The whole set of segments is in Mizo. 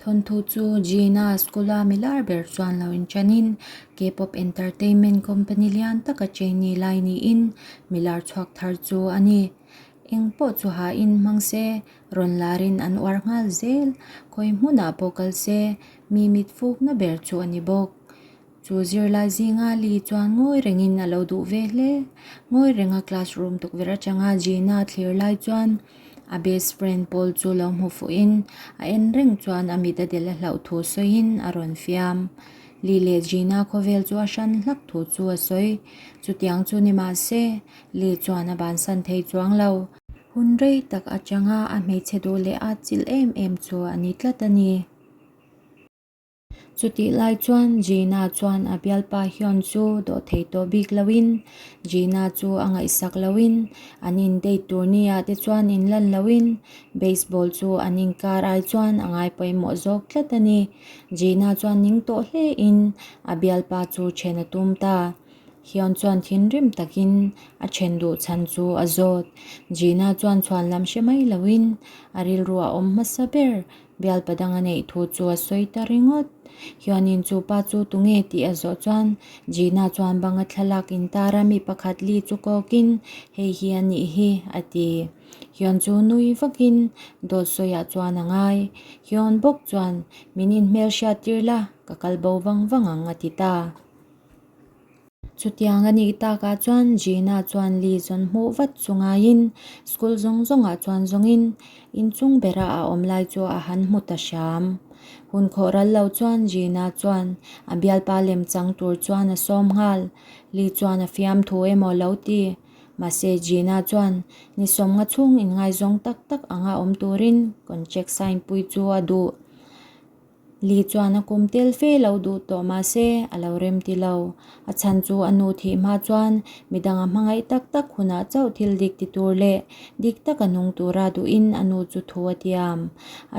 Thawnthu chu Gina school-a milar ber chuan lo inṭanin K-pop entertainment company lian taka trainee lai niin milar chhuak thar chu a ni. Eng pawh chu hain hmang se, rawn larin an uar nghal zel. Khawi hmunah pawh kal se, mi mit fukna ber chu a ni bawk. Chu zirlai zinga Lee chuan ngawi rengin a lo duh ve hle. Ngawi renga classroom tukverh atanga Gina thlir lai chuan a best friend pawl chu lo hmu fuhin a en reng chuan a mit a delh a hlauh thu sawiin a rawn fiam. Lee leh Gina khawvel chu a hran hlak thu chu a sawi. Chutiang chu ni mah se, Lee chuan a bansan thei chuang lo. Hun rei tak atanga a hmeichhe duh leh a chilh em em chu a ni tlat a ni. Chutih lai chuan Gina chuan a bialpa Hyun chu dawh thei tawh bik loin Gina chu a ngaihsak loin an in date tur ni ah te chuan in lan loin baseball chu an inkar ai chuan a ngai pawimawh zawk tlat a ni. Gina chuan ning tawh hle in a bialpa chu then a tum ta. Hyun chuan thinrim takin a then duh chhan chu a zawt. Gina chuan chhuan lam hre mai loin a rilru a awm hmasa ber Bialpa dang a neih thu chu a sawi ta ringawt. Hianin chu pa chu tunge tih a zawh chuan Gina chuan banga thlalak intar a mi pakhat li chu kawkin hei hi a nih hi a ti. Hian chu nui vakin dawt sawiah chuan a ngai. Hian bawk chuan min inhmel hriat tir la, ka kal bo vang vang ang a ti ta. Chutiang a nih takah chuan Gina chuan Lee zawn hmuh vat chu ngaiin school zawng zawngah chuan zawngin inchung bera a awm lai chu a han hmu ta hram. Hun khawh ral lo chuan Gina chuan a bialpa lem chang tur chuan a sawm nghal. Lee chuan a fiamthu emaw lo ti. Mahse Gina chuan ni sawmnga chhung inngaizawng tak tak anga awm turin contract sign pui chu a duh. Li chuan a kum tel fe lo duh tawh mahse a lo rem ti lo. A chhan chu a nu thih hma chuan midang a hmangaih tak tak hunah chauh thil dik ti tur leh dik taka nung tura duhin a nu chu thu a tiam.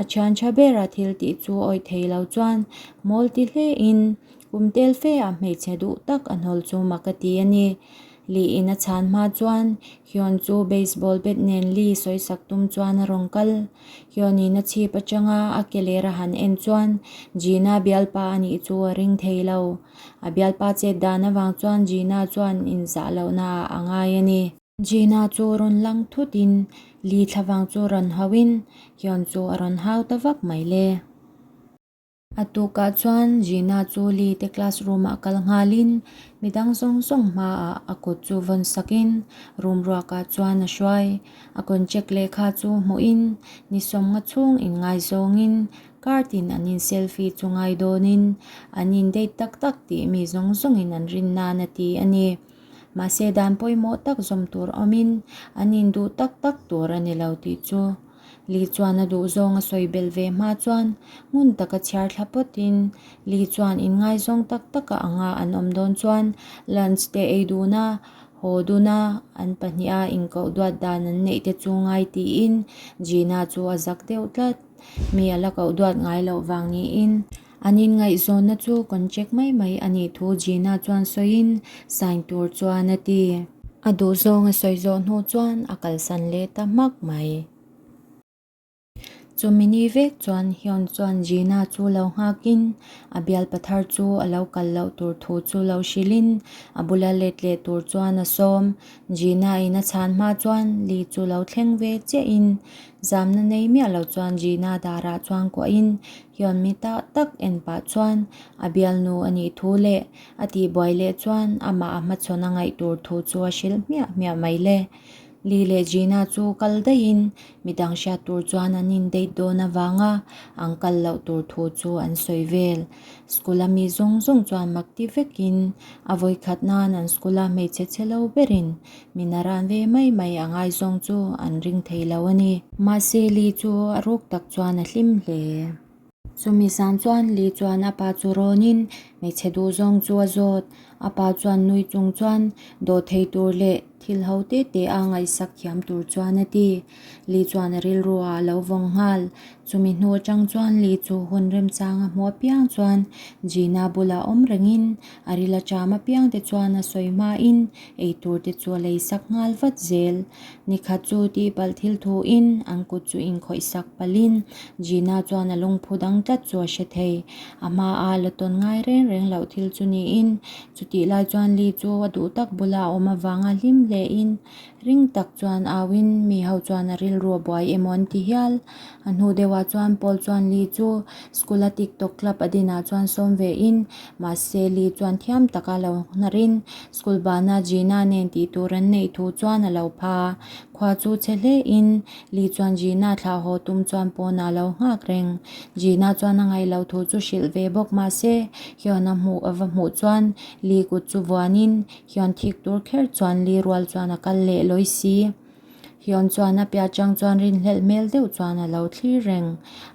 A thian tha bera thil tih chu awih thei lo chuan mawl ti hlein kum tel fe a hmeichhe duh tak a hnawl chu mak a ti a ni. Li in a chhan hma chuan Hyun chu baseball bat nen Lee sawisak tum chuan a rawn kal. Hyun in a chhip atanga a ke ler a han en chuan Gina bialpa a nih chu a ring thei lo. A bialpa chet dan avang chuan Gina chuan inzah lohna ah a ngai a ni. Gina chu rawn lang thut in Lee thlavang chu rawn hauh in Hyun chu a rawn hau ta vak mai le. A tukah chuan Gina chu Lee te classroom ah kal nghalin midang zawng zawng hmaah a kut chu vawn sakin room ruakah chuan a hruai. A contract lehkha chu hmuhin ni sawmnga chhung inngaizawngin card in an in selfie chu ngai dawnin an in date tak tak tih mi zawng zawngin an rin nan a ti a ni. Mahse dan pawimawh tak zawm tur awmin an induh tak tak tur a ni lo tih chu Li chuan a duh zawng a sawi belh ve hma chuan ngun taka chhiar thla pawtin Li chuan inngaizawng tak taka anga an awm dawn chuan lunch te ei dun a, haw dun a, an pahniha inkoh duat dan an neih te chu ngai tiin Gina chu a zak deuh tlat. Mi a la koh duat ngai loh vang niin an inngaihzawnna chu contract mai mai a nih thu Gina chuan sawiin sign tur chuan a ti. A duhzawng a sawi zawh hnu chuan a kalsan leh ta hmak mai. Chumi ni vek chuan Hyun chuan Gina chu lo nghakin a bialpa thar chu a lo kal loh tur thu chu lo hrilhin a bula let leh tur chuan a sawm. Gina in a chhan hma chuan Lee chu lo thleng ve chiahin zamna nei miah lo chuan Gina darah chuan kuahin Hyun mi tak tak en pah chuan a bialnu a nih thu leh A tihbuai leh chuan amah a hmachhawn a ngaih tur thu chu a hrilh hmiah hmiah mai le. Lee leh Gina chu kal daihin midang hriat tur chuan an indate dawn avanga an kal loh tur thu chu an sawi vel. School a mi zawng zawng chuan mak ti vekin a vawikhat nan an school a hmeichhe chhe lo berin min a ran ve mai mai a ngaizawng chu an ring thei lo a ni. Mahse Lee chu a ruk tak chuan a hlim hle. Chumi zan chuan Li chuan a pa chu rawnin hmeichhe duhzawng chu a zawt. A pa chuan nui chung chuan dawh thei tur leh Thil ho te te a ngaihsak thiam tur chuan a ti. Lee chuan a rilru ah a lo vawng nghal. Chumi hnu atang chuan Lee chu hun remchang a hmu apiang chuan Gina bulah awm rengin a ril aṭam apiang te chuan a sawi hmain eitur te chu a lei sak nghal vat zel. Nikhat chu tihpalh thil thuin an kut chu inkhawih sak palhin Gina chuan a lungphu dang tlat chu a hre thei. A hmaa la tawn ngai reng reng loh thil chu niin chutih lai chuan Lee chu a duh tak bula a awm avanga hlim hlein Ring tak chuan auin mi ho chuan a rilru a buai emaw an ti hial. A hnu deuhah chuan Paul chuan Lee chu school a TikTok club a dinah chuan sawm ve in, mahse Lee chuan thiam taka lo hnarin school bana Gina nen tih tur an neih thu chuan a lo pha. Khua chu chhe hle in Lee chuan Gina thlah haw tum chuan pawnah a lo nghak reng. Gina chuan a ngaih loh thu chu hrilh ve bawk mahse Hyun a hmuh a va hmuh chuan Lee kut chu vuanin Hian thik tur kher chuan li rual chuan a kal leh lawi si. Hian chuan a piah chang chuan rinhlelh hmel deuh chuan a lo thlir reng.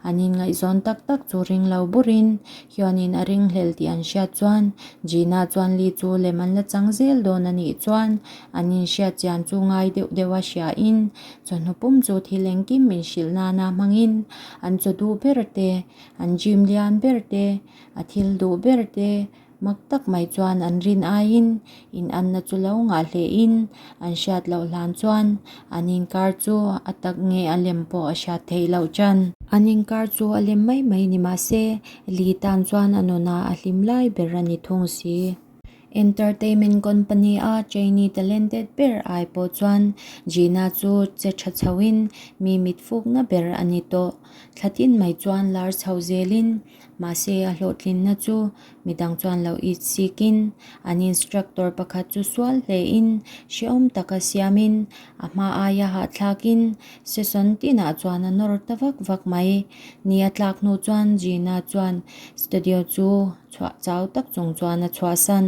An inngaihzawn tak tak chu ring lo burin Hianin a ringhlel tih an hriat chuan Gina chuan li chu lem an la chang zel dawn a nih chuan an inhriat chian chu ngai deuh deuh a hriain chawhnu pum chu thil engkim min hrilh nana hmangin an chaw duh ber te, an gym lian ber te, a thil duh ber te, Mak tak mai chuan an rin aiin in anna chu lo ngah hlein an hriat loh hlan chuan an inkar chu a tak nge a lem pawh a hriat theih loh chan. An inkar chu a lem mai mai ni mah se Li tan chuan a nunah a hlim lai ber a ni thung si. Entertainment company a trainee talented ber ai pawh chuan Gina chu che tha chhoin mi mit fukna ber a ni tawh. Thla tin mai chuan lar chho zelin Mahse, a hlawhtlinna chu midang chuan lo it sikin, an instructor pakhat chu sual hlein, hrehawm taka siamin, a hma aia hahthlakin session tinah chuan a nawr ta vak vak mai. Ni a tlak hnu chuan Gina chuan studio chu chhuah chau tak chung chuan a chhuahsan.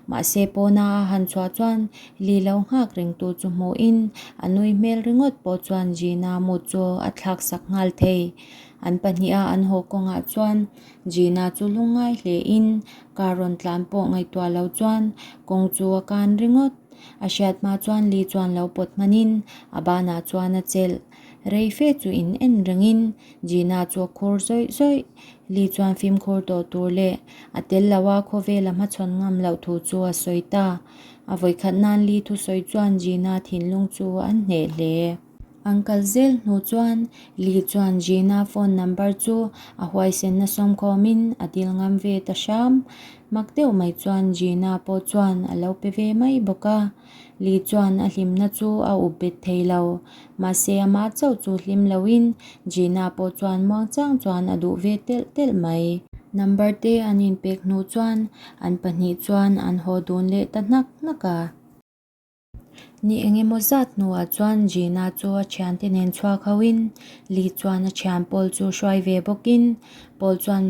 Mahse, pawna a han chhuah chuan Li lo nghak rengtu chu hmuhin, a nui hmel ringawt pawh chuan Gina mood chu a thlaksak nghal thei. An pahniha an haw kawngah chuan Gina chu lungngai hlein car rawn tlan pawh ngaihtuah lo chuan kawng chu a kan ringawt. A hriat hma chuan Lee chuan lo pawt hmanin a banah chuan a chelh. Rei fe chu in en rengin Gina chu a khur zawih zawih. Lee chuan fimkhur tawh tur leh a tel lo a khawvel a hmachhawn ngam loh thu chu a sawi ta. A vawikhat nan Lee thusawi chuan Gina thinlung chu an hneh hle. An kal zel hnu chuan Lee chuan Gina phone number chu a huaisenna sawmkhawmin a dil ngam ve ta hram. Mak deuh mai chuan Gina pawh chuan a lo pe ve mai bawk a. Lee chuan a hlimna chu a up bet thei lo. Mahse amah chauh chu hlim loin Gina pawh chuan muangchang chuan a duh ve telh telh mai. Number te an inpek hnu chuan an pahnih chuan an haw dun leh ta hnak hnak a. Ni eng emaw zat hnuah chuan Gina chu a thiante nen chhuak hoin Lee chuan a thian Paul chu hruai ve bawkin Paul chuan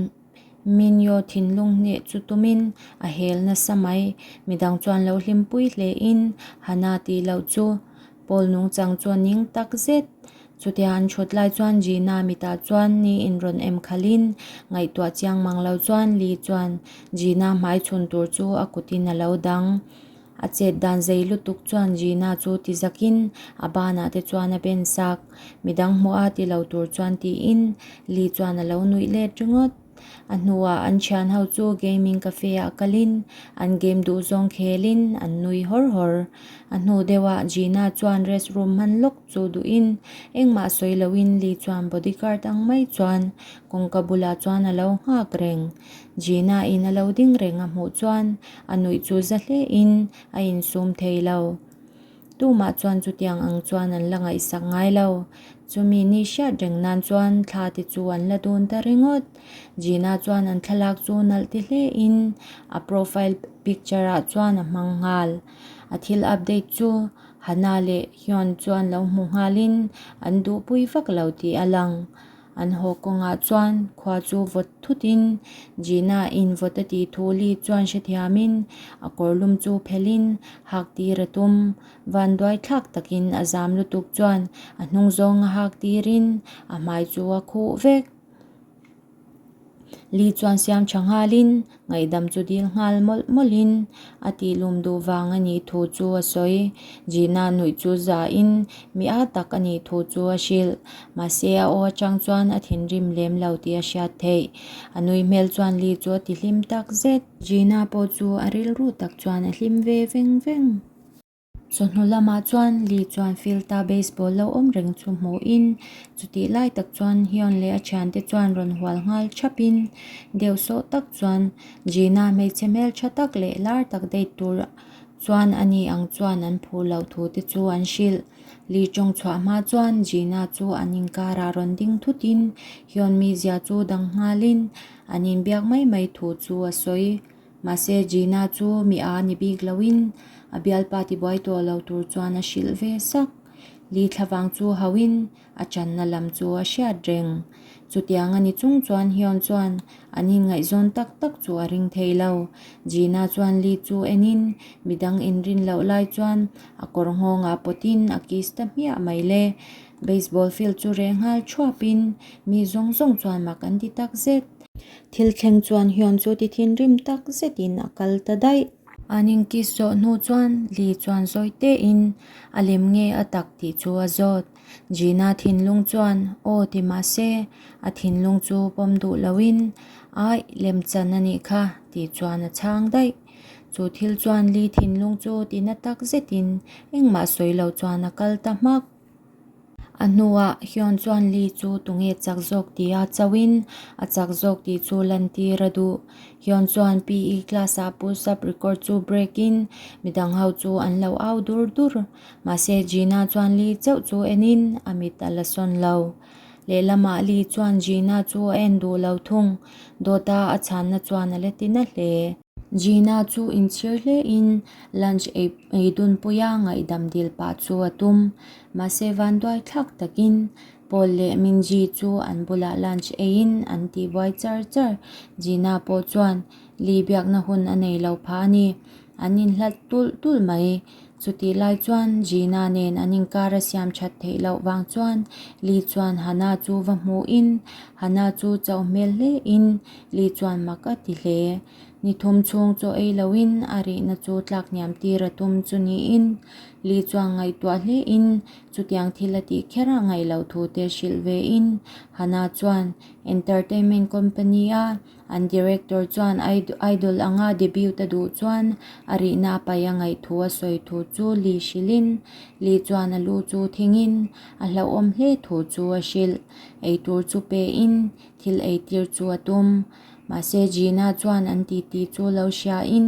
Minyo thinlung hneh chu tumin a hel nasa mai. Midang chuan lo hlimpui hlein Hana tih loh chu Paul nungchang chu a ning tak zet. Chutia an thut lai chuan Gina mitah chuan ni inrawn em khalhin ngaihtuah chiang mang lo chuan Lee chuan Gina hmai chhun tur chu a kutin a lo dang. A chet dan zei lutuk chuan Gina chu ti zakin a banah te chuan a ben sak. Midang hmuh a ti lo tur chuan tiin Lee chuan a lo nuih let ringawt. A hnuah an thian ho chu gaming cafe ah kalin an game duh zawng khelin an nui hawr hawr. A hnu deuhah Gina chuan rest room hman lawk chu duhin engmah sawi loin Lee chuan bodyguard ang mai chuan kawngka bulah chuan a lo nghak reng. Gina in a lo ding reng a hmuh chuan A nuih chu za hlein a insum thei lo. Tumah chuan chutiang ang chuan an la ngaihsak ngai lo. Chumi ni hriat reng nan chuan thla te chu an la dun ta ringawt. Gina chuan an thlalak chu nalh ti hlein a profile picture ah chuan a hmang nghal. A thil update chu Hana leh Hyun chuan lo hmu nghalin an duhpui vak lo tih a lang. An haw kawngah chuan khua chu vawt thutin Gina in vawt a tih thu Lee chuan hrethiamin a kawrlum chu phelhin hak tir a tum. Vanduai thlak takin a zam lutuk chuan a hnung zawng a hak tirin a hmai chu a khuh vek. Lee chuan siam tha nghalin ngaihdam chu dil nghal mawlh mawlhin a tihlum duh vang a nih thu chu a sawi. Gina nuih chu zain mi a tak a nih thu chu a hrilh. Mahse a aw atang chuan a thinrim lem lo tih a hriat theih. A nui hmel chuan Lee chu a tihlim tak zet. Gina pawh chu a rilru tak chuan a hlim ve veng veng. Chawhnu lamah chuan Lee chuan field-a baseball lo awm reng chu hmuhin chutih lai tak chuan Hyun leh a thiante chuan rawn hual nghal thapin deuh sawh tak chuan Gina hmeichhe hmeltha tak leh lar tak date tur chuan a ni ang chuan an phu loh thu te chu an hrilh. Lee tawng chhuah hma chuan Gina chu an inkarah rawn ding thutin Hyun mizia chu dang nghalin an inbiak mai mai thu chu a sawi. Mahse Gina chu mi a ni bik loin a bialpa tibuai tawh lo tur chuan a hrilh ve sak. Li thlavang chu hauhin a channa lam chu a hriat reng. Chutiang a ni chung chuan Hyun chuan an inngaihzawn tak tak chu a ring thei lo. Gina chuan Li chu enin midang inrin loh lai chuan a kawr nghawngah pawtin a kiss ta hmiah mai le. Baseball field chu reh nghal thuapin mi zawng zawng chuan mak an ti tak zet. Thil thleng chuan Hyun chu ti thinrim tak zetin a kal ta daih. An inkiss zawh hnu chuan Lee chuan zawi tein a lem nge a tak tih chu a zawt. Gina thinlung chuan aw ti mah se a thinlung chu pawm duh loin aih lem chan a nih kha tih chuan a chhang daih. Chu thil chuan Lee thinlung chu ti na tak zetin engmah sawi lo chuan a kal ta hmak. A hnuah Hyun chuan Lee chu tunge chak zawk tih a chauhin a chak zawk tih chu lantir a duh. Hyun chuan PE class ah push up record chu break in midang ho chu an lo au dur dur. Mahse Gina chuan Lee chauh chu enin a mit a la sawn lo. Lehlamah Lee chuan Gina chu a en duh lo thung. Dawta a chhanna chuan a la ti na hle. Gina chu inchhir hlein lunch ei ei dunpuia ngaihdam dil pah chu a tum. Mahse vanduai thlak takin Paul leh Minji chu an bulah lunch eiin an tihbuai char char. Gina pawh chuan Lee biakna hun a nei lo phah a ni. An inhlat tulh tulh mai. Chutih lai chuan Gina nen an inkar a siam that theih loh vang chuan Lee chuan Hana chu va hmuhin Hana chu chauh hmel hlein Lee chuan mak a ti hle. Ni thum chhung chaw ei loin a rihna chu tlak hniam tir a tum chu niin Lee chuan ngaihtuah hlein chutiang thil a tih kher a ngaih loh thu te hrilh vein Hana chuan entertainment company a an director chuan idol anga debut a duh chuan a rihna a paih a ngaih thu a sawi thu chu Lee hrilhin Lee chuan a lu chu thingin a hlauhawm hle thu chu a hrilh. Eitur chu pein thil eitir chu a tum. Mahse Gina chuan an titi chu lo hriain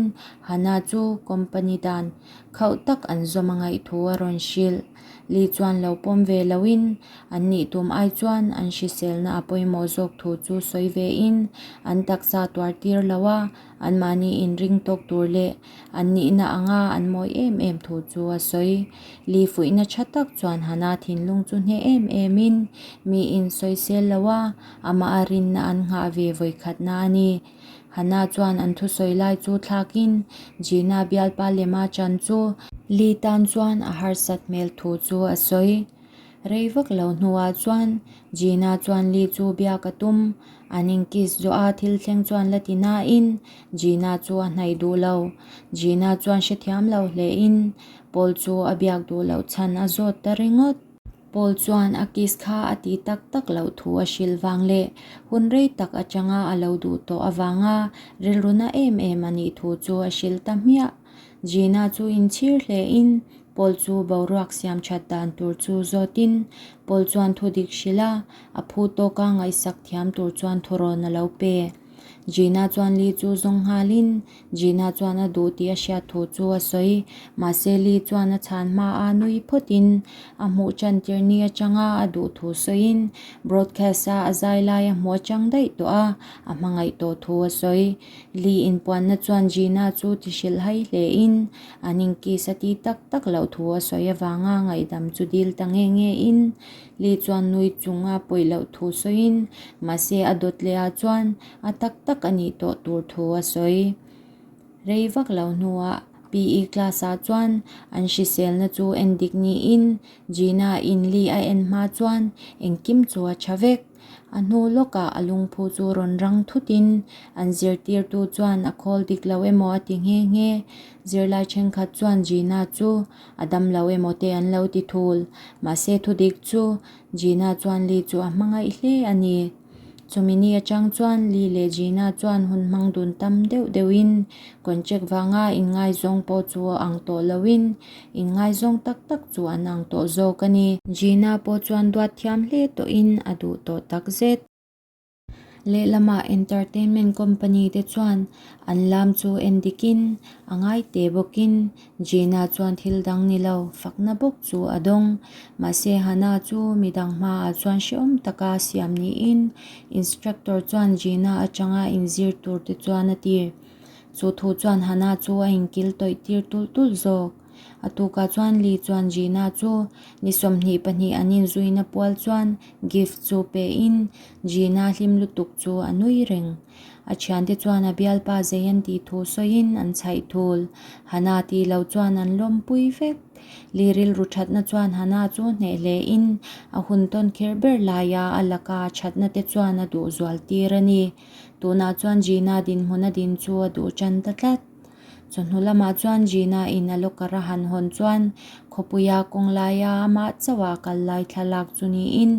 Hana chu company dan khauh tak an zawm a ngaih thu a rawn hrilh. Lee chuan lo pawm ve loin an nih tum ai chuan an hriselna a pawimawh zawk thu chu sawi vein an taksa tuar tir lo a, anmahni inring tawk tur leh an nihna anga an mawi em em thu chu a sawi. Lee fuihna tha tak chuan Hana thinlung chu hneh em emin miin sawisel lo a, Amah a rinna an nghah ve vawikhatna a ni. Hana chuan an thusawi lai chu thlakin Gina bialpa lema chan chu Lee tan chuan a harsat hmel thu chu a sawi. Rei vak lo hnuah chuan Gina chuan Lee chu biak a tum. An inkiss zawh a thil thleng chuan la ti nain Gina chu a hnaih duh lo. Gina chuan hrethiam lo hlein Paul chu a biak duh loh chhan a zawt ta ringawt. Paul chuan a kiss kha a ti tak tak loh thu a hrilh vang leh hun rei tak atanga a lo duh tawh avanga rilru na em em a nih thu chu a hrilh ta hmiah. Gina chu inchhir hlein Paul chu boruak siam that dan tur chu zawtin Paul chuan thu dik hrilh a, a phu tawka ngaihsak thiam tur chuan thurawn a lo pe. Gina chuan Lee chu zawng nghalin Gina chuan a duh tih a hriat thu chu a sawi. Mahse Lee chuan a chhan hma a nui phawtin a hmuh tan tir ni atanga a duh thu sawiin broadcast a a zai lai a hmu atang daih tawh a, a hmangaih tawh thu a sawi. Lee inpuanna chuan Gina chu ti hrilh hai hlein an inkiss a ti tak tak loh thu a sawi avanga ngaihdam chu dil ta nge nge in Lee chuan nui chunga pawih loh thu sawiin mahse a dawt leh ah chuan a tak tak a nih tawh tur thu a sawi. Rei vak lo hnuah PE class ah chuan an hriselna chu en dik niin Gina in Lee a en hma chuan engkim chu a tha vek. A hnu lawkah a lungphu chu rawn rang thutin an zirtirtu chuan a khawl dik lo emaw a ti nghe nghe. Zirlai thenkhat chuan Gina chu a dam lo emaw te an lo ti thul. Mahse thudik chu Gina chuan Lee chu a hmangaih hle a ni. Chumi ni atang chuan Lee leh Gina chuan hun hmang dun tam deuh deuhin contract vanga inngaizawng pawh chu a ang tawh loin inngaizawng tak tak chu an ang tawh zawk a ni. Gina pawh chuan duat thiam hle tawhin a duh tawh tak zet. Lehlamah entertainment company te chuan an lam chu en dikin a ngai teh bawkin Gina chuan thil dang ni lo, fakna bawk chu a dawng. Mahse Hannah chu midang hmaah chuan hrehawm taka siam niin instructor chuan Gina atanga inzir tur te chuan a ti. Chu thu chuan Hannah chu a inkil tawih tir tulh tulh zawk. A tukah chuan Lee chuan Gina chu ni 22 an inzuina pual chuan gift chu pein Gina hlim lutuk chu a nui reng. A thiante chuan a bialpa zei an tih thu sawiin an chhaih thul. Hannah tih lo chuan an lawmpui vek. Lee rilru thatna chuan Hannah chu hneh hlein a hun tawn kher ber laia a laka a thatna te chuan a duh zual tir a ni. Tunah chuan Gina dinhmun a din chu a duh tan ta tlat. Chawhnu lamah chuan Gina in a locker a han hawn chuan khawpuia kawng laia amah chauh a kal lai thlalak chu niin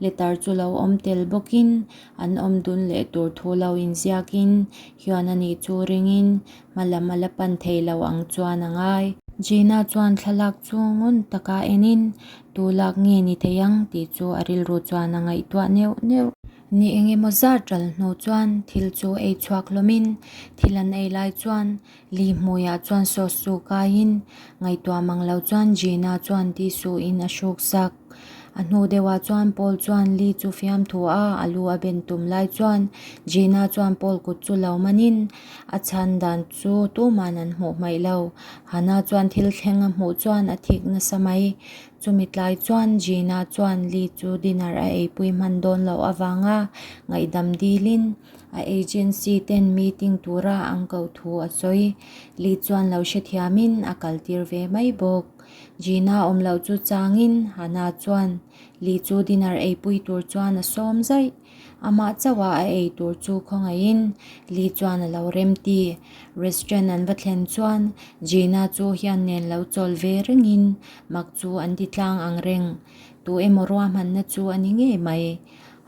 letter chu lo awm tel bawkin an awm dun leh tur thu lo inziakin hian a nih chu ringin hma lam a la pan thei lo ang chuan a ngai. Gina chuan thlalak chu ngun taka enin tu lak nge ni thei ang tih chu a rilru chuan a ngaihtuah neuh neuh. Ni eng emaw zat ral hnu chuan thil chu ei chhuak hlawmin thil an ei lai chuan Lee hmuiah chuan sauce chu kaiin ngaihtuah mang lo chuan Gina chuan tissue in a hruk sak. A hnu deuhah chuan Paul chuan Lee chu fiamthu a a lu a ben tum lai chuan Gina chuan Paul kut chu lo manin a chhan dan chu tuman an hmuh hmaih lo. Hannah chuan thil thleng a hmuh chuan a thik nasa mai. Chumi tlai chuan Gina chuan Lee chu dinner a eipui hman dawn loh avanga ngaihdam dilin a agency ten meeting tura an koh thu a sawi. Lee chuan lo hrethiamin a kaltir ve mai bawk. Gina awm loh chu changin Hannah chuan Lee chu dinner eipui tur chuan a sawm zaih. Amah chauha a ei tur chu khawngaihin Lee chuan a lo rem ti. Restaurant an va thlen chuan Gina chu hian nen lo chawl ve rengin mak chu an ti tlang ang reng. Tu emaw ruahmanna chu a ni ngei mai.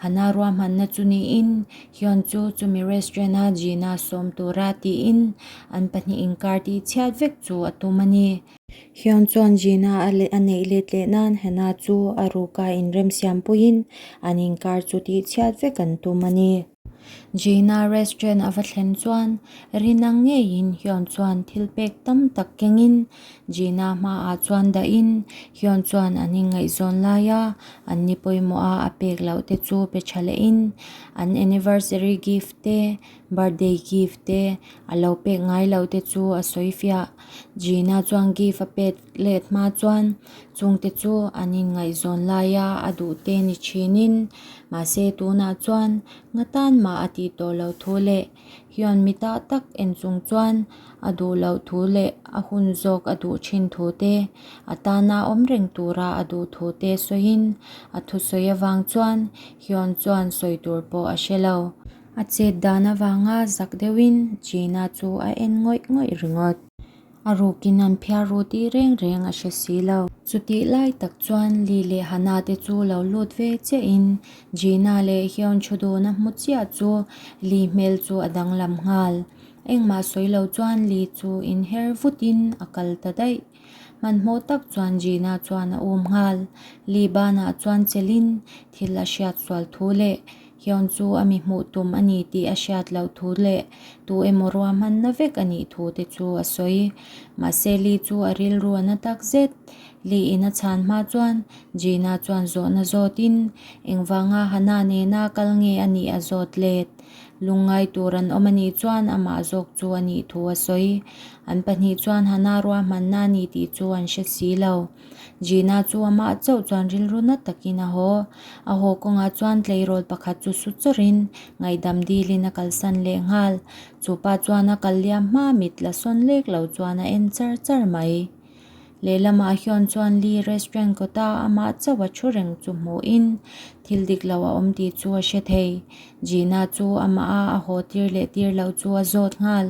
Hannah ruahmanna chu niin Hyun chu chumi restaurant a Gina sawm tura tiin an pahnih inkar tih chhiat vek chu a tum a ni. Hyun chuan Gina a a neih let leh nan Hannah chu a ruka inremsiam puiin an inkar chu tih chhiat vek an tum a ni. Gina restaurant a va thlen chuan rinang ngeiin Hyun chuan thil pek tam tak kengin Gina hmaah chuan dahin Hyun chuan an inngaihzawn laia an ni pawimawh a a pek loh te chu pe tha lehin an anniversary gift te birthday gift te a lo pek ngai loh te chu a sawi fiah. Gina chuan gift a pek let hma chuan chungte chu an inngaihzawn laia a duh te ni thinin mahse tunah chuan nga tan mah a tih tawh loh thu leh hian mi tah tak en chung chuan a duh loh thu leh a hun zawk a duh thin thu te a tana awm reng tura a duh thu te sawiin a thusawi avang chuan hian chuan sawi tur pawh a hre lo. A chet dan avanga zak deuhin Gina chu a en ngawih ngawih ringawt. A rukin an phiar ru tih reng reng a hre si lo. Chutih lai tak chuan Lee leh Hannah te chu lo lut ve chiahin Gina leh Hyun thu dun a hmu chiah chu Lee hmel chu a danglam nghal. Engmah sawi lo chuan Lee chu inher vutin a kal ta daih. Hmanhmawh tak chuan Gina chuan a um nghal. Lee banah chuan chelhin thil a hriat sual thu leh Hyun chu a mi hmuh tum a ni tih a hriat loh thu leh tu emaw ruahmanna vek a nih thu te chu a sawi. Mahse Lee chu a rilru a na tak zet. Lee in a chhan hma chuan Gina chuan zawhna zawtin engvanga Hannah nena kal nge a nih a zawt let. Lungngai tur an awm a nih chuan amah zawk chu a nih thu a sawi. An pahnih chuan Hana ruahmanna a ni tih chu an hre si lo. Gina chu amah chauh chuan rilru na takin a haw. A haw kawngah chuan tleirawl pakhat chu su chawrhin ngaihdam dilin a kalsan leh nghal. Chu pa chuan a kal liam hma mit la sawn lek lo chuan a en char char mai. Lehlamah hian chuan Lee restaurant kawta amah chauh a thu reng chu hmuhin thil dik lo a awm tih chu a hre thei. Gina chu amah a a haw tir leh tir loh chu a zawt nghal.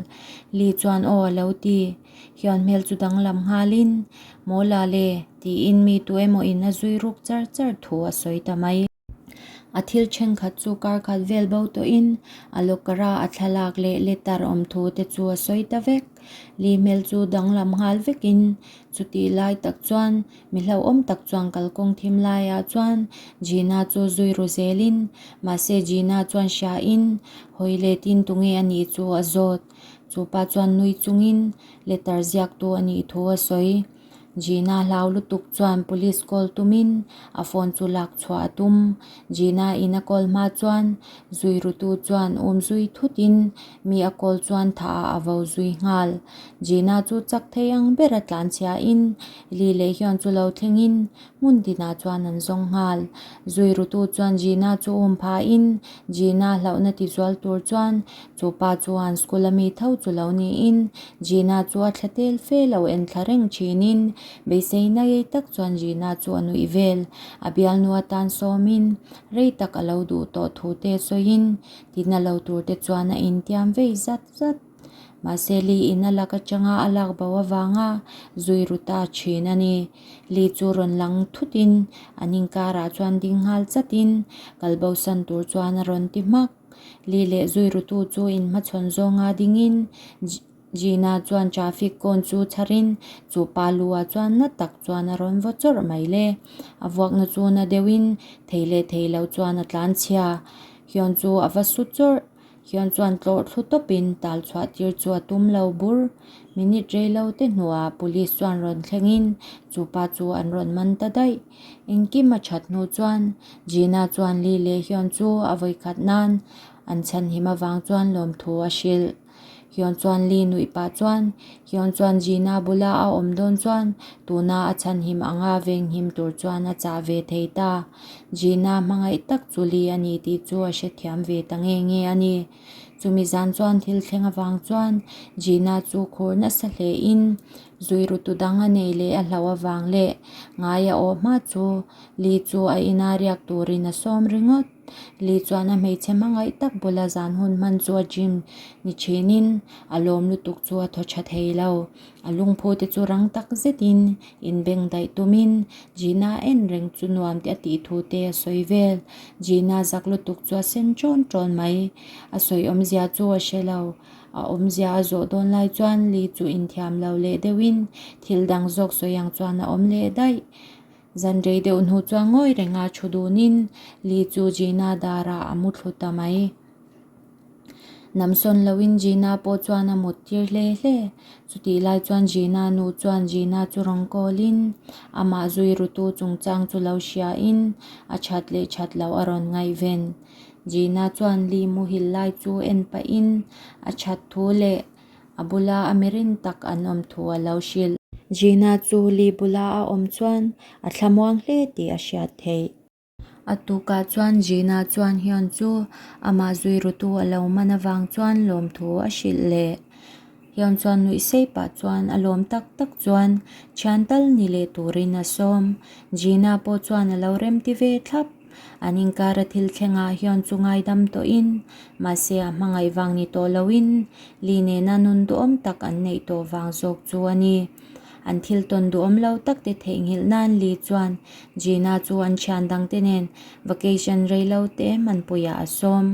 Lee chuan aw a lo ti. Hian hmel chu danglam nghalin, Mawla le, tiin mi tu emaw in a zui ruk char char thu a sawi ta mai. A thil thenkhat chu kar khat vel bo tawhin a locker a a thlalak leh letter awm thu te chu a sawi ta vek. Li hmel chu danglam nghal vekin chutih lai tak chuan mi hlauhawm tak chuan kalkawng thim laiah chuan Gina chu zui ru zelin mahse Gina chuan hriain hawi letin tunge a nih chu a zawt. Chupa chuan nui chungin letter ziaktu a nih thu a sawi. Gina hlau lutuk chuan police call tumin a phone chu lak chhuah a tum. Gina in a call hma chuan zui rutu chuan um zui thutin mi a call chuan thah ah a vo zui nghal. Gina chu chak thei ang bera tlan chhiain Li leh hian chu lo thlengin hmun tinah chuan an zawng nghal. Zui rutu chuan Gina chu um phahin Gina hlauhna tizual tur chuan chu pa chuan school a mi tho chu lo niin Gina chu a thla tel fe lo en thla reng thinin beiseina rei tak chuan Gina chu a nuih vel. A bialnu atan sawmin rei tak a lo duh tawh thu te sawiin tina lo tur te chuan a intiam vei zat zat. Mahse Li in a lak atanga a lak bo avanga zui ru ta thin a ni. Li chu rawn lang thutin an inkarah chuan ding nghal chatin kal bosan tur chuan a rawn ti hmak. Li leh zui rutu chu inhmachhawn zawnga dingin Gina chuan traffic cone chu chharin chu pa lu ah chuan na tak chuan a rawn vaw chawrh mai le. A vuakna chu na deuhin thei leh thei lo chuan a tlanchhia. Hyun chu a va su chawrh. Hian chuan tlawh thlu tawpin tal chhuah tir chu a tum lo bur. Minute rei lo te hnuah police chuan rawn thlengin chu pa chu an rawn man ta daih. Engkim a that hnu chuan Gina chuan Lee leh Hyun chu a vawikhat nan an chhanhim avang chuan lawmthu a hrilh. Hyun chuan Lee nuih pah chuan Hyun chuan Gina bula a awm dawn chuan tuna a chhanhim anga venghim tur chuan a chah ve thei ta. Gina hmangaih tak chu Lee a ni tih chu a hrethiam ve ta nge nge a ni. Chumi zan chuan thil thleng avang chuan Gina chu khur nasa hle in zui rutu dang a nei leh a hlauh avang leh ngai a awh hma chu Lee chu a ina riak turin a sawm ringawt. Lee chuan a hmeichhe hmangaih tak bula zan hun hman chu a gym ni thinin a lawm lutuk chu a thaw tha thei lo. A lungphu te chu rang tak zetin inbeng daih tumin Gina en reng chu nuam te a tih thu te a sawi vel. Gina zak lutuk chu a sen ṭawn ṭawn mai. A sawi awmzia chu a hre lo. A awmzia a zawh dawn lai chuan Lee chu inthiam lo leh deuhin thil dang zawk sawi ang chuan a awm leh daih. Zan rei deuh hnu chuan ngawi renga thu dunin Lee chu Gina darah a mu thlu ta mai. Namsawn loin Gina pawh chuan a mut tir hle hle. Chutih lai chuan Gina nu chuan Gina chu rawn kawlin amah zui rutu chungchang chu lo hriain a that leh that loh a rawn ngaihven. Gina chuan Lee muhil lai chu en pahin a that thu leh a bula a mirin tak an awm thu a lo hrilh. Gina chu Lee bula a awm chuan a thlamuang hle tih a hriat theih. A tukah chuan Gina chuan Hyun chu amah zui rutu a lo man avang chuan lawmthu a hrilh leh. Hyun chuan nuih sei pah chuan a lawm tak tak chuan thian tal ni leh turin a sawm. Gina pawh chuan a lo remti ve thlap. An inkara thil thlengah Hyun chu ngaidam tawhin mahse a hmangaih vang ni tawh loin Lee nena nun duhawm tak an neih tawh vang zawk chu a ni. An thil tawn duhawm lo tak te theihnghilh nan Lee chuan Gina chu an thian dang te nen vacation rei lo te hmanpuiah a sawm.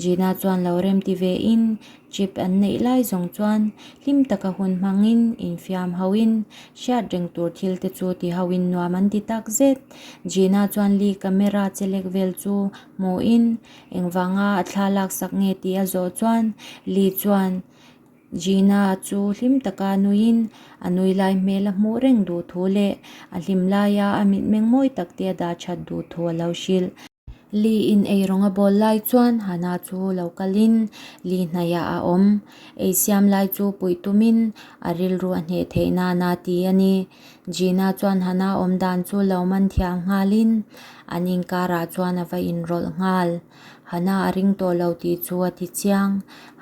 Gina chuan lo rem ti ve in trip an neih lai zawng chuan hlim taka hun hmangin infiam ho in hriat reng tur thil te chu ti ho in nuam an ti tak zet. Gina chuan Lee camera che lek vel chu hmu in engvanga a thla laksak nge tih a zawh chuan Lee chuan Gina chu hlim taka nuiin a nui lai hmel a hmuh reng duh thu leh a hlim laia a mitmeng mawi tak te a dah that duh thu a lo hrilh. Lee in eirawng a bawl lai chuan Hana chu lo kalin Lee hnaihah a awm. Ei siam lai chu puih tumin a rilru a hneh theih nana ti a ni. Gina chuan Hana awm dan chu lo man thiam nghalin an inkarah chuan a va inrawlh nghal. Hana a ring tawh lo tih chu a ti chiang.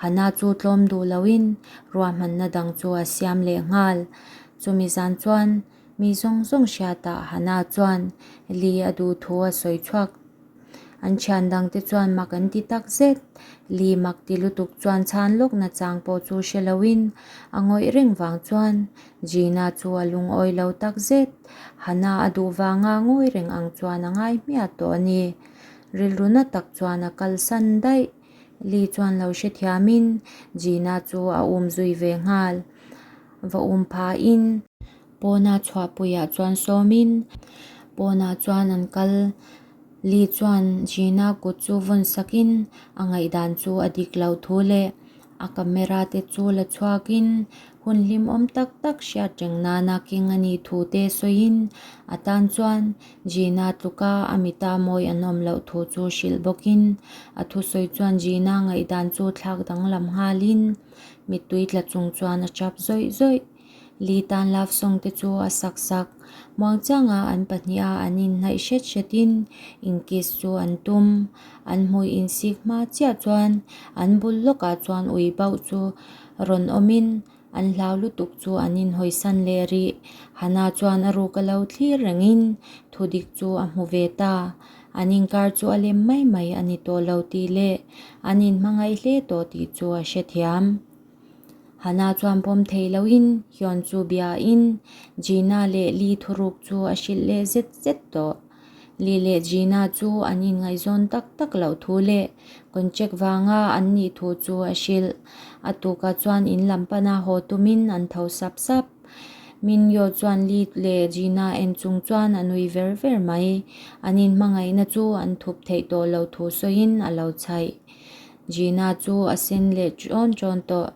Hana chu tlawm duh loin ruahmanna dang chu a siam leh nghal. Chumi zan chuan Mi zawng zawng hriatah Hana chuan Lee a duh thu a sawi chhuak. An thian dangte chuan mak an ti tak zet. Lee mak ti lutuk chuan chhan lawk nachang pawh chu hre loin a ngawih reng vang chuan Gina chu a lungawi lo tak zet. Hana a duh vanga ngawi reng ang chuan a ngai hmiah tawh a ni. Rilru na tak chuan a kalsan daih. Lee chuan lo hrethiamin Gina chu a um zui ve nghal. Va um phahin pawna chhuahpuiah chuan sawmin pawnah chuan an kal. Lee chuan Gina kut chu vawn sakin a ngaihdan chu a dik loh thu leh a camera te chu la chhuakin hun hlimawm tak tak hriat reng nana keng a nih thu te sawiin a tan chuan Gina tluka a mita mawi an awm loh thu chu hrilh bawkin a thusawi chuan Gina ngaihdan chu thlak danglam nghalin Mittui tla chung chuan a tap zawih zawih. Lee tan love song te chu a sak sak. Muangchanga an pahniha an inhnaih hret hretin inkiss chu an tum. An hmui insik hma chiah chuan an bul lawkah chuan ui bauh chu rawn awmin an hlau lutuk chu an inhawisan leh rih. Hana chuan a ruk a lo thlir rengin thudik chu a hmu ve ta. An inkar chu a lem mai mai a ni tawh lo tih leh an inhmangaih hle tawh tih chu a hrethiam. Hana chuan pawm thei loin Hyun chu biain Gina leh Lee thuruk chu a hrilh leh zet zet tawh. Lee leh Gina chu an inngaihzawn tak tak loh thu leh contract vanga an nih thu chu a hrilh. A tukah chuan in lam pana haw tumin an tho sap sap. Minyo chuan Lee leh Gina en chung chuan a nui ver ver mai. An inhmangaihna chu an thup theih tawh lo thu sawiin a lo chhaih. Gina chu a sen leh ṭawn ṭawn tawh.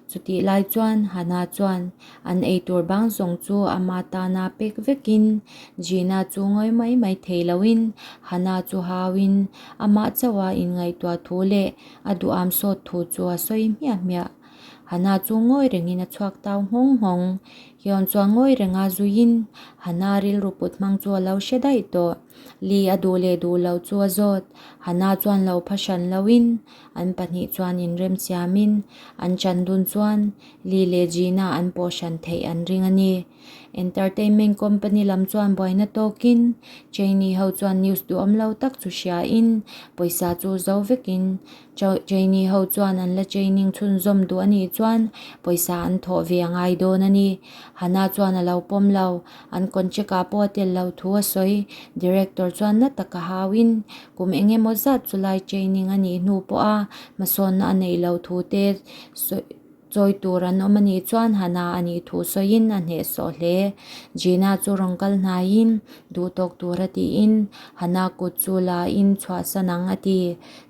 Chutih lai chuan Hana chuan an eitur bang zawng chu ama tana pek vekin Gina chu ngawi mai mai thei loin Hana chu hauin amah chauha inngaihtuah thu leh a duham sawt thu chu a sawi hmiah hmiah. Hana chu ngawi rengin a chhuak tau nghawng nghawng. Hyun chuan ngawi renga zuiin Hana rilru put hmang chu a lo hre daih tawh. Lee a duh leh duh loh chu a zawt. Hana chuan lo pha hran loin an pahnih chuan inremsiamin an chan dun chuan Lee leh Gina an pawh hran theih an ring a ni. Entertainment company lam chuan buaina tawkin Cheney ho chuan news duhawm lo tak chu hriain pawisa chu zo vekin Cheney ho chuan an la training chhunzawm duh a nih chuan pawisa an thawh ve a ngai dawn a ni. Hana chuan a lo pawm lo. An contract ah pawh a tel lo thu a sawi. Director chuan na taka hauin kum eng emaw zat chu lai training a nih hnu pawha hmasawnna a neih loh thu te sawi Chawi tur an awm a nih chuan Hana a nih thu sawiin a hnehsawh hle. Gina chu rawn kal hnaiin duh tawk tur a tiin Hana kut chu la in chhuahsan ang a ti.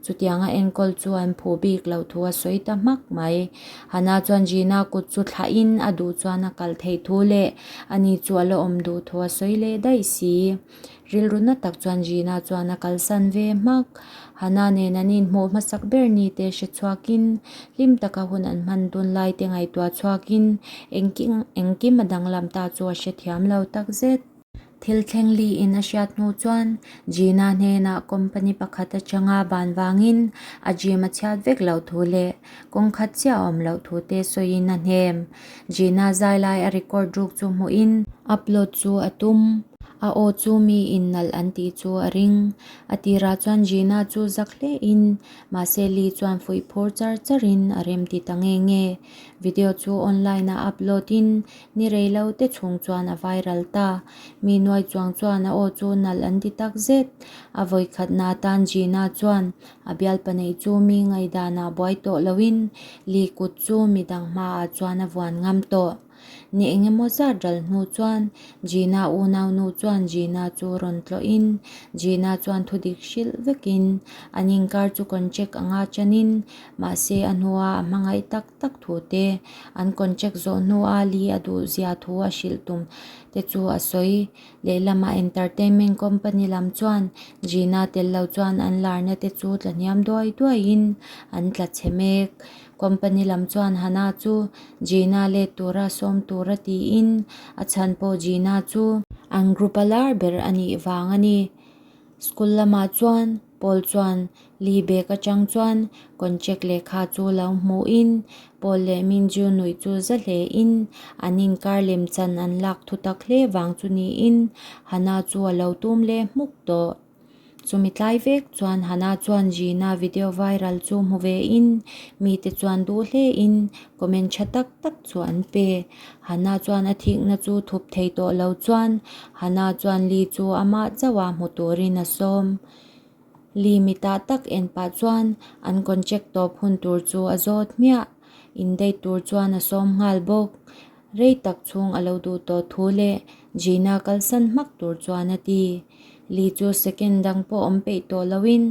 Chutianga enkawl chu an phu bik loh thu a sawi ta hmak mai. Hana chuan Gina kut chu thlahin a duh chuan a kal theih thu leh ani chu a la awm duh thu a sawi leh daih si. Rilru na tak chuan Gina chuan a kalsan ve hmak. Hana nen an inhmuh hmasak ber ni te hre chhuakin, hlim taka hun an hman dun lai te ngaihtuah chhuakin engkim a danglam ta chu a hrethiam lo takzet. Thil thleng liin a hriat hnu chuan Gina hnenah company pakhat atanga ban vangin a gym a chhiat vek loh thu leh kawng khat chiah a awm loh thu te sawiin a hnem. Gina zai lai a record ruk chu hmuhin upload chu a tum. A aw chu mi in nalh an tih chu a ring. A tirah chuan Gina chu zak hle in, mahse Lee chuan fuih phur char char in a rem ti ta nge nge. Video chu online a upload in ni rei lo te chhung chuan a viral ta. Mi nuai chuang chuan a aw chu nalh an ti tak zet. A vawi khatna atan Gina chuan a bialpa neih chu mi ngaihdanah buai tawh loin Lee kut chu midang hmaah chuan a vuan ngam tawh. Ni engemaw zat ral hnu chuan Gina unaunu chuan Gina chu rawn tlawhin Gina chuan thudik hrilh vekin an inkar chu contract anga chanin mahse a hnua a hmangaih tak tak thu te an contract zawh hnua li a duh zia thu a hrilh tum te chu a sawi. Lehlamah entertainment company lam chuan Gina tel lo chuan an larna te chu tla hniam duai duaiin an tla chhe mek. Company lam chuan Hana chu Gina let tura sawm tura tiin a chhan pawh Gina chu an group a lar ber a nih vang a ni. School lamah chuan Paul chuan Lee bag atang chuan contract lehkha chu lo hmuhin Paul leh Minju nuih chu za hlein an inkar lem chan an lak thu tak hle vang chu niin Hana chu a lo tum leh hmuk tawh. Chumi tlai vek chuan Hana chuan Gina video viral chu hmu ve in mite chuan duh hle in comment tha tak tak chu an pe. Hana chuan a thikna chu thup thei tawh lo chuan Hana chuan Lee chu amah chauh a hmu turin a sawm. Lee mitah tak en pah chuan an contract tawp hun tur chu a zawt hmiah. In date tur chuan a sawm nghal bawk. Rei tak chhung a lo duh tawh thu leh Gina kalsan hmak tur chuan a ti. Lee chu second dang pawh awm peih tawh loin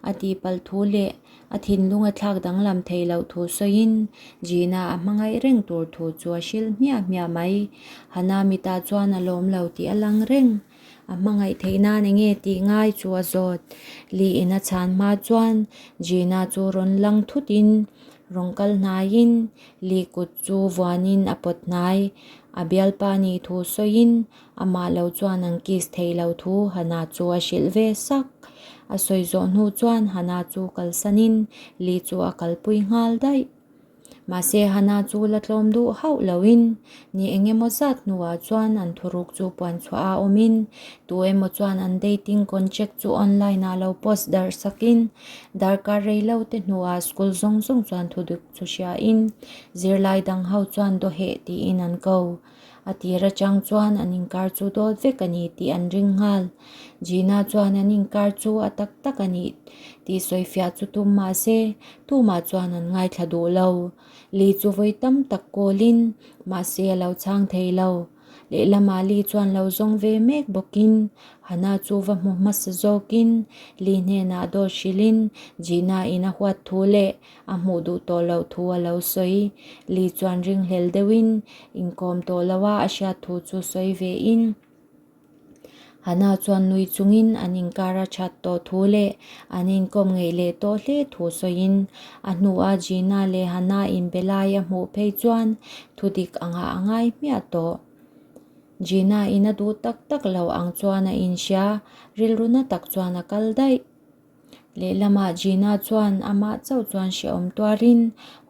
a tihpalh thu leh a thinlung a thlak danglam theih loh thu sawiin Gina a hmangaih reng tur thu chu a hrilh hmiah hmiah mai. Hana mitah chuan a lawm lo tih a lang reng. A hmangaih theih nan enge tih ngai chu a zawt. Lee in a chhan hma chuan Gina chu rawn lang thut in rawn kal hnaiin Lee kut chu vuanin a pawt hnai. A bialpa nih thu sawiin amah lo chuan an kiss thei lo thu Hana chu a hrilh ve sak. A sawi zawh hnu chuan Hana chu kalsanin Lee chu a kalpui nghal daih. Mahse Hana chu la tlawm duh hauh loin ni eng emaw zat hnuah chuan an thuruk chu puan chhuah a awmin tu emaw chuan an dating contract chu online ah lo post darh sakin darkar rei lo te hnuah school zawng zawng chuan thudik chu hriain zirlai dang ho chuan dawheh tiin an ko. A tir atang chuan an inkar chu dawt vek a ni tih an ring nghal. Gina chuan an inkar chu a tak tak a nih tih sawifiah chu tum mah se, tumah chuan an ngaithla duh lo. Lee chu vawi tam tak kawlin mahse a lo chhang thei lo. Lehlamah Lee chuan lo zawng ve mek bawkin Hana chu va hmu hmasa zawkin Lee hnenah dawt hrilhin Gina in a huat thu leh A hmuh duh tawh loh thu a lo sawi. Lee chuan ringhlel deuhin inkawm tawh lo a, a hriat thu chu sawi ve in. Hana chuan nui chungin an inkar a that tawh thu leh an inkawm ngeih leh tawh hle thu sawiin a hnuah Gina leh Hana inbe lai a hmuh phei chuan thudik angah a ngai hmiah tawh. Gina in a duh tak tak lo ang chuan a inhria, rilru na tak chuan a kal daih. Lehlamah Gina chuan amah chauh chuan hrehawm tuarin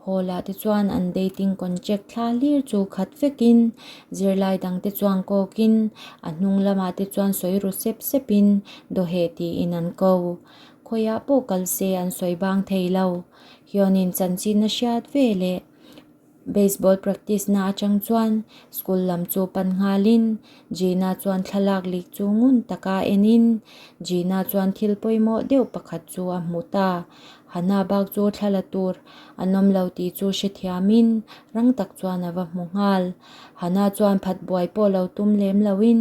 hall ah te chuan an dating contract thla hlir chu khat vekin zirlai dang te chuan kawkin a hnung lamah te chuan sawi ru sep sepin dawheh tiin an ko. Khawiah pawh kal se an sawi bang thei lo. Hyunin chanchin a hriat ve leh. Baseball practice na atang chuan school lam chu pan nghalin Gina chuan thlalak lik chu ngun taka enin Gina chuan thil pawimawh deuh pakhat chu a hmu ta. Hana bak chu thla la tur an awm lo tih chu hrethiamin rang tak chuan a va hmu nghal. Hana chuan phat buai pawh lo tum lem loin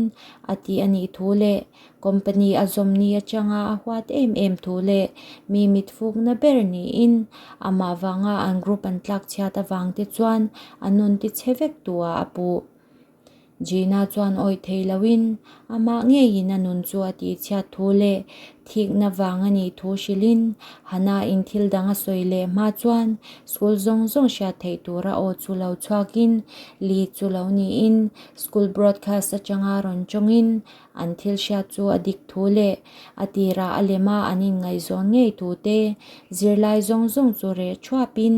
a tih a nih thu leh Company a zawm ni atanga a huat em em thu leh mi mit fukna ber niin amah vanga an group an tlak chhiat avang te chuan a nun ti chhe vek tua a puh. Gina chuan awih thei loin amah ngeiin a nun chu a tih chhiat thu leh thikna vang a nih thu hrilhin Hana in thil dang a sawi leh hma chuan school zawng zawng hriat theih tura aw chu lo chhuakin Lee chu lo niin school broadcast atanga rawn tawngin An thil hriat chu a dik thu leh a tirah a lema an inngaihzawn ngei thu te, zirlai zawng zawng chu reh thuapin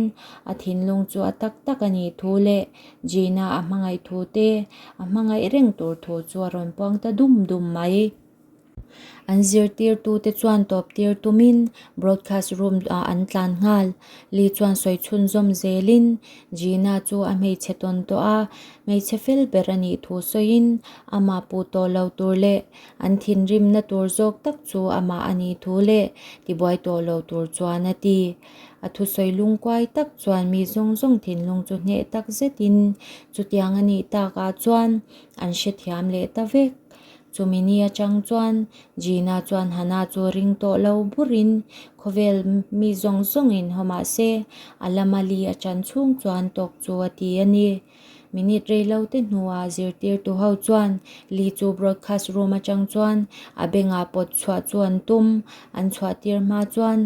a thinlung chu a tak tak a nih thu leh Gina a hmangaih thu te, a hmangaih reng tur thu chu a rawn puang ta dum dum mai. An zirtirtute chuan tawptir tumin broadcast room ah an tlan nghal. Lee chuan sawi chhunzawm zelin Gina chu a hmeichhe tawn tawh a, hmeichhe fel ber a nih thu sawiin amah puh tawh lo tur leh an thinrimna tur zawk tak chu amah a nih thu leh tibuai tawh lo tur chuan a ti. A thusawi lungkuai tak chuan mi zawng zawng thinlung chu hneh tak zetin chutiang a nih takah chuan an hrethiam leh ta vek. Chumi ni atang chuan Gina chuan Hannah chu ring tawh lo burin khawvel mi zawng zawngin haw mah se a lama li a chan chhung chuan tawk chu a ti a ni. Minute rei lo te hnuah zirtirtu ho chuan Lee chu broadcast room atang chuan a bengah pawt chhuah chu an tum. An chhuah tir hma chuan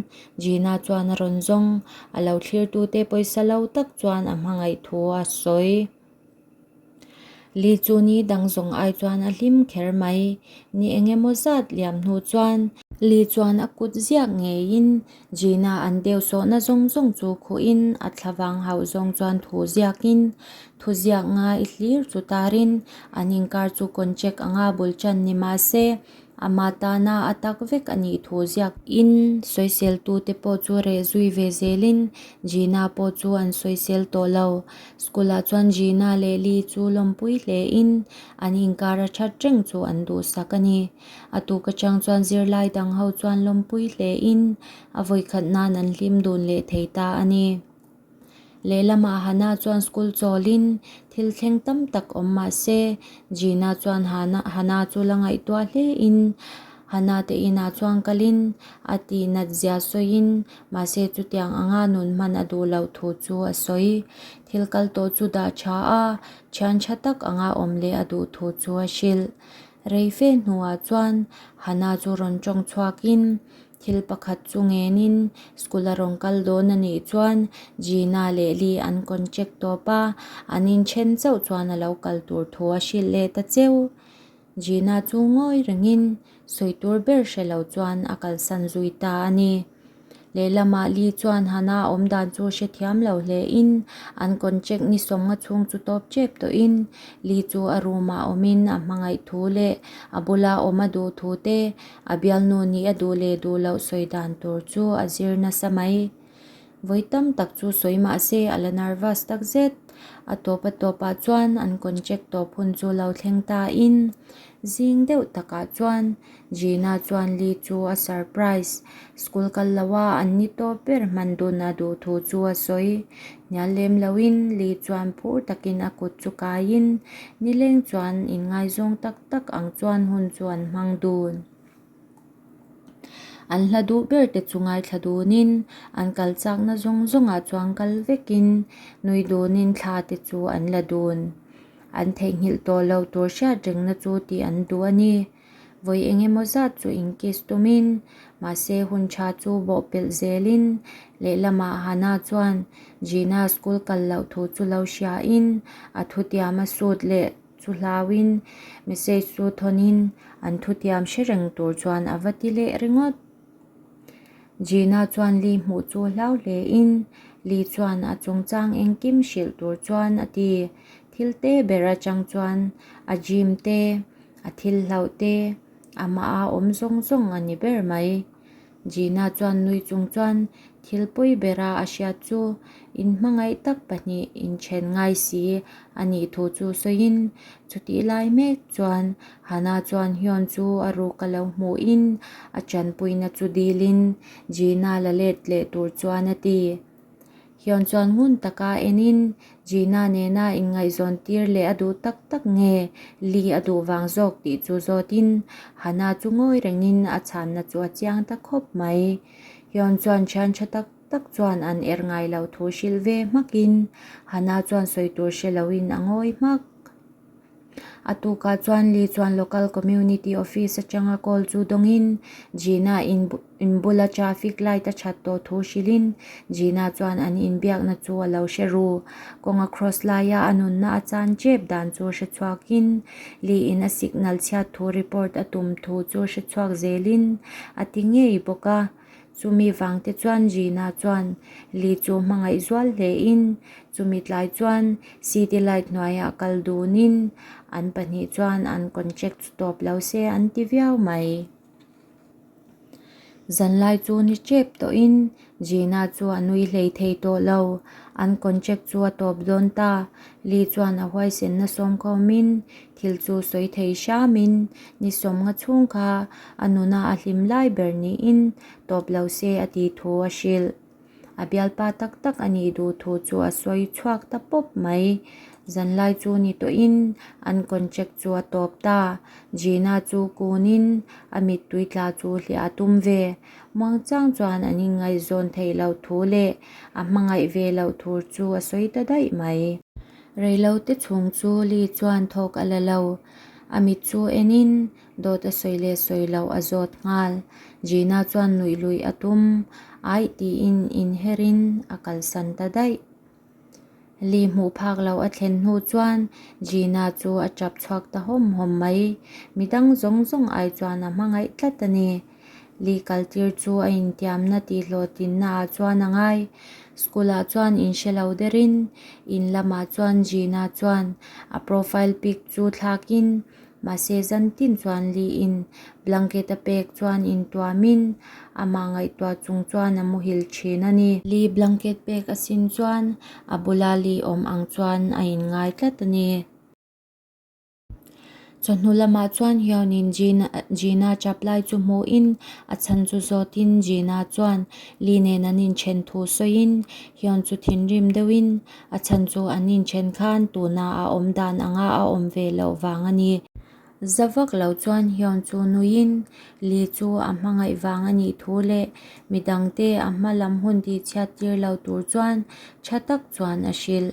Gina chuan a rawn zawng. A lo thlirtute pawisa lo tak chuan a hmangaih thu a sawi. Lee chu ni dang zawng ai chuan a hlim kher mai. Ni eng emaw zat liam hnu chuan. Lee chuan a kut ziak ngeiin Gina an deu sawhna zawng zawng chu khuhin a thlavang hauh zawng chuan thu ziakin thu ziak ngai hlir chu tarin an inkar chu contract anga bul tan ni mah se Ama tana a tak vek a nih thu ziak in sawiseltute pawh chu reh zui ve zelin Gina pawh chu an sawisel tawh lo. School ah chuan Gina leh Lee chu lawmpui hle in an inkar a that reng chu an duhsak a ni. A tuk atang chuan zirlai dang ho chuan lawmpui hle in a vawikhat nan an hlim dun leh thei ta a ni. Lehlamah Hannah chuan school chawlin thil thleng tam tak awm mah se, Gina chuan Hannah chu la ngaihtuah hlein Hannah te inah chuan kalin a tih nat zia sawiin mahse chutiang anga nun hman a duh loh thu chu a sawi. Thil kal tawh chu dah tha a, thian tha tak anga awm leh a duh thu chu a hrilh. Rei fe hnuah chuan Hannah chu rawn tawng chhuakin Thil pakhat chu ngenin school a rawn kal dawn a nih chuan Gina leh Lee an contract tawp a, an inthen chauh chuan a lo kal tur thu a hrilh leh ta cheu. Gina chu ngawi rengin sawi tur ber hre lo chuan a kalsan zui ta a ni. Lehlamah Lee chuan Hannah awm dan chu hrethiam lo hlein an contract ni sawmnga chhung chu tawp tep tawhin Lee chu a room ah awmin a hmangaih thu leh a bula awm a duh thu te A bialnu nih a duh leh duh loh sawi dan tur chu a zir nasa mai. Vawi tam tak chu sawi mah se a la nervous tak zet. A tawp a tawpah chuan an contract tawp hun chu lo thleng ta in zing deuh takah chuan Gina chuan Lee chu a surprise. School kal lo a an ni tawp ber hman dun a duh thu chu a sawi. Hnial lem loin Lee chuan phur takin a kut chu kaiin nileng chuan inngaizawng tak tak ang chuan hun chu an hmang dun. An hla duh ber te chu ngaithla dunin an kal chakna zawng zawngah chuan kal vekin nui dunin thla te chu an la dun. An theihnghilh tawh lo tur hriat rengna chu tih an duh a ni. Vawi eng emaw zat chu inkiss tumin mahse hun tha chu bawhpelh zelin lehlamah Hannah chuan Gina school kal loh thu chu lo hriain a thutiam a sut leh Chu hlauin message chu thawnin an thutiam hre reng tur chuan a va ti leh ringawt. Gina chuan Lee hmuh chu hlau hlein Lee chuan a chungchang engkim hrilh tur chuan a ti. Thil te ber atang chuan a gym te, a thil hlauh te, amah a awm zawng zawng a ni ber mai. Gina chuan nui chung chuan thil pawi bera a hriat chu inhmangaih tak pahnih inthen ngai si a nih thu chu sawiin chutih lai mek chuan Hannah chuan Hyun chu a ruk a lo hmuhin a tanpuina chu dilin Gina la let leh tur chuan a ti. Hyun chuan ngun taka enin Gina nena inngaihzawn tir leh a duh tak tak nge Lee a duh vang zawk tih chu zawtin Hannah chu ngawi rengin a chhanna chu a chiang ta khawp mai. Hyun chuan thian tha tak tak chuan an er ngai lo thu hrilh ve hmakin Hannah chuan sawi tur hre loin a ngawi hmak. A tukah chuan Lee chuan local community office atanga call chu dawngin Gina in bula traffic light a that tawh thu hrilhin Gina chuan an inbiakna chu a lo hre ru. Kawng a cross laia a nunna a chan tep dan chu hre chhuakin Lee in a signal chhiat thu report a tum thu chu hre chhuak zelin a ti ngei bawk a. Chumi vangte chuan Gina chuan Lee chu hmangaih zual hlein chumi tlai chuan city light hnuaiah kal dunin an pahnih chuan an contract chu tawp lo se an ti viau mai. Zanlai chu ni tep tawhin Gina chu a nui hlei thei tawh lo. An contract chu a tawp dawn ta. Lee chuan a huaisenna sawmkhawmin thil chu sawi thei hramin ni sawmnga chhung kha a nuna a hlim lai ber niin tawp lo se a tih thu a hrilh. A bialpa tak tak a nih duh thu chu a sawi chhuak ta pawp mai. Zanlai chu ni tawhin an contract chu a tawp ta. Gina chu kunin a mittui tla chu hliah a tum ve. Muangchang chuan an inngaihzawn theih loh thu leh a hmangaih ve loh thur chu a sawi ta daih mai. Reilote chhung chu Lee chuan thawk a la lo. A mit chu enin Dawt a sawi leh sawi loh a zawt nghal. Gina chuan nuih luih a tum. Aih tiin inherin a kalsan ta daih. Lee hmuh phak loh a thlen hnu chuan Gina chu a tap chhuak ta hawm hawm mai. Midang zawng zawng ai chuan a hmangaih tlat a ni. Lee kaltir chu a intiamna tih hlawhtlinna ah chuan a ngai. School ah chuan inhre lo derin in lamah chuan Gina chuan a profile pic chu thlakin Mahse zantin chuan Lee-in blanket a pek chuan intuamin amah ngaihtuah chung chuan a muhil thin a ni. Lee blanket pek a sin chuan a bula Lee awm ang chuan a inngai tlat a ni. Chawhnu lamah chuan Hyun-in Gina chap lai chu hmuhin a chhan chu zawtin Gina chuan Lee nen an inthen thu sawiin Hyun chu thinrim deuhin A chhan chu an inthen khan tuna a awm dan anga a awm ve loh vang a ni. Za vak lo chuan Hyun chu nuiin Lee chu a hmangaih vang a nih thu leh midangte a hma lam hun tih chhiat tir lo tur chuan tha tak chuan a hrilh.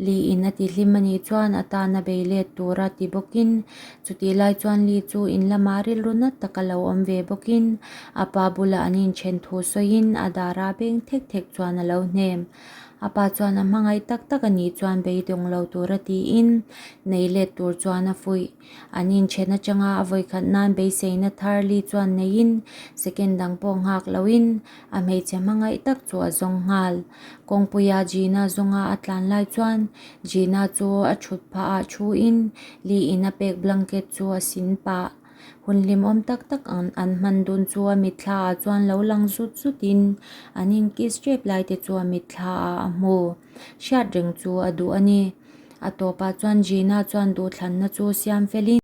Lee in a ti hlim a nih chuan a tan a bei let tur a ti bawkin chutih lai chuan Lee chu in lamah rilru nat taka lo awm ve bawkin a pa bulah an inthen thu sawiin a dara beng thek thek chuan a lo hnem. A pa chuan a hmangaih tak tak a nih chuan beidawng lo tura tiin nei let tur chuan a fuih. An inthen atanga a vawikhat nan beiseina thar li chuan neiin second dang pawh nghak loin a hmeichhe hmangaih tak chu a zawng nghal. Kawngpuia Gina zawnga a tlan lai chuan Gina chu a thut phah ah thuin Lee in a pek blanket chu a sin pah. Hun hlimawm tak tak ang an hman dun chu a mitthla ah chuan lo lang zut zut in an in kiss tep lai te chu a mitthla ah a hmu. Hriat reng chu a duh a ni. A tawp ah chuan Gina chuan duhthlanna chu siam fel in.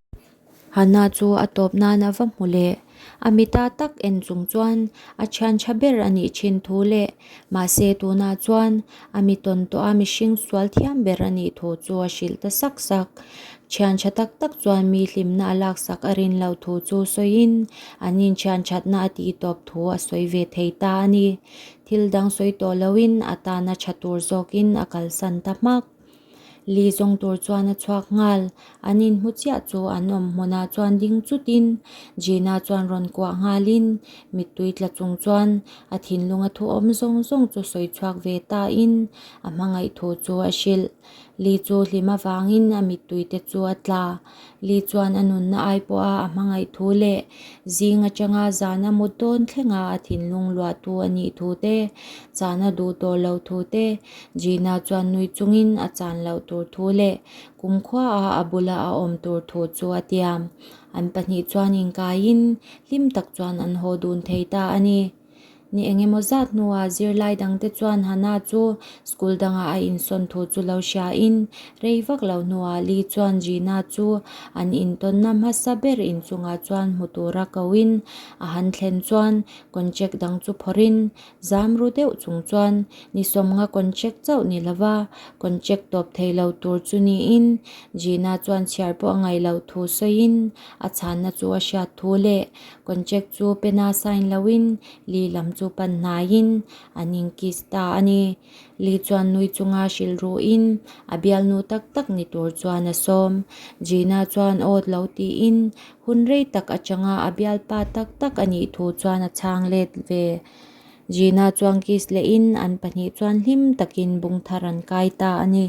Hannah chu a tawp nan a va hmu leh. A mita tak en chung chuan a thian tha ber a nih thin thu leh mahse tunah chuan a mi tawn tawh a mihring sual thiam ber a nih thu chu a hrilh ta sak sak. Thian tha tak tak chuan mi hlimna a laksak a rin loh thu chu sawiin an inthian thatna a tih tawp thu a sawi ve thei ta a ni. Thil dang sawi tawh loin a tana tha tur zawkin a kalsan ta hmak. Li zawng tur chuan a chhuak nghal. An inhmu chiah chu an awm hmunah chuan ding chutin Gina chuan rawn kuah nghalin mittui tla chung chuan a thinlunga thu awm zawng zawng chu sawi chhuak ve tain a hmangaih thu chu a hrilh. Li chu hlim avangin a mittui te chu a tla. Li chuan a nunna ai pawha a hmangaih thu leh zing atanga zana mut dawn thlenga a thinlung luahtu a nih thu te, chana duh tawh lo thu te, Gina chuan nui chungin a chan loh tur thu leh kumkhuaah a bula a awm tur thu chu a tiam. An pahnih chuan inkaiin hlim tak chuan an haw dun thei ta a ni. Ni engemaw zat hnuah zirlai dangte chuan Hannah chu school dangah a insawn thu chu lo hriain rei vak lo hnuah Lee chuan Gina chu an intawnna hmasa ber inchungah chuan hmu tura koin a han thlen chuan contract dang chu phawrhin zam ru deuh chung chuan ni sawmnga contract chauh ni lova contract tawp thei lo tur chu niin Gina chuan chhiar pawh a ngaih loh thu sawiin a chhanna chu a hriat thu leh Contract chu pena sign loin Lee lam chu pan hnaiin an inkiss ta a ni. Lee chuan nui chunga hrilh ruhin a bialnu tak tak ni tur chuan a sawm. Gina chuan awt lo tiin hun rei tak atanga a bialpa tak tak a nih thu chuan a chhang let ve. Gina chuan kiss lehin an pahnih chuan hlim takin bung thar an kai ta a ni.